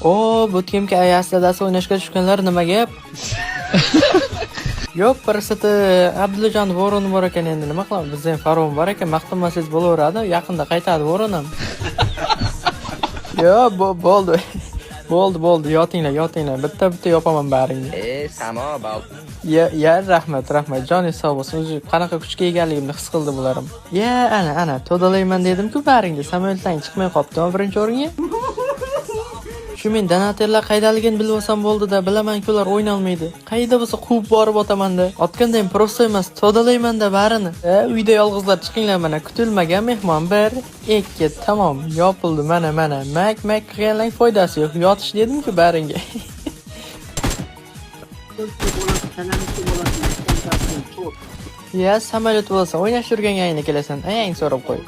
O, bootcampga ayasi dadasi o'ynashga tushganlar, nima gap? Yo'q, parasiti Abdullajon Voron bor ekan, endi nima qilamiz? Bizda ham Faron bor ekan, maqtanmasangiz bo'laveradi. Yaqinda qaytadi Voron ham. Yo'q, bo'ldi. Bo'ldi, bo'ldi, yotinglar, yotinglar. Bitta-bitta yopaman baringni. E, samo bal. Ya, ya, rahmat, rahmat. Joningiz sog' bo'lsin. O'zi qanaqa kuchga egaligimni his qildi bular ham. Ya, ana, ana, to'dalayman dedim-ku baringni. Samolyotdan chiqmay qolibdi birinchi o'ringa. Shu men donatorlar qaydaligini bilib olsam bo'ldi-da, bilaman-ku ular o'ynolmaydi. Qayda bo'lsa quvib borib otaman-da. Otganda ham просто emas, to'dalayman-da barini. E, uyda yolg'izlar, chiqinglar mana, kutilmagan mehmon 1, 2, tamom, yopildi mana, mana. Mak mak qilganlar foydasi yo'q. Yotish dedim-ku baringga. Bo'lasi, kanalniki bo'lasi, cho't. Ya, samolyot bo'lsa, o'ynash yurganga ayni kelasan. Ayang so'rab qo'y.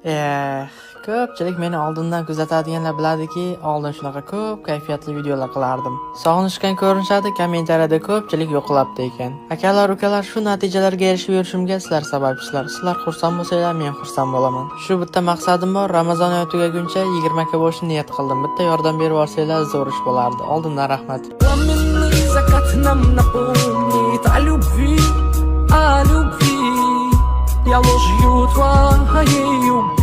Eh, ko'pchilik meni oldindan kuzatadiganlar biladiki, oldin shunaqa ko'p kayfiyatli videolar qilardim. Sog'inishgan ko'rinishadi, kommentariyada ko'pchilik yo'qlabdi ekan. Akalar, ukalar, shu natijalarga erishib yurishimga sizlar sababchisizlar. Sizlar xursand bo'lsanglar, men xursand bo'laman. Shu bitta maqsadim bor, Ramazon oyi tugaguncha 20 ka bo'lishni niyat qildim. Bitta yordam berib olsanglar, zo'r ish bo'lardi. Oldindan rahmat. Пламенный закат нам напомнит о любви, о любви. Я ложью твоею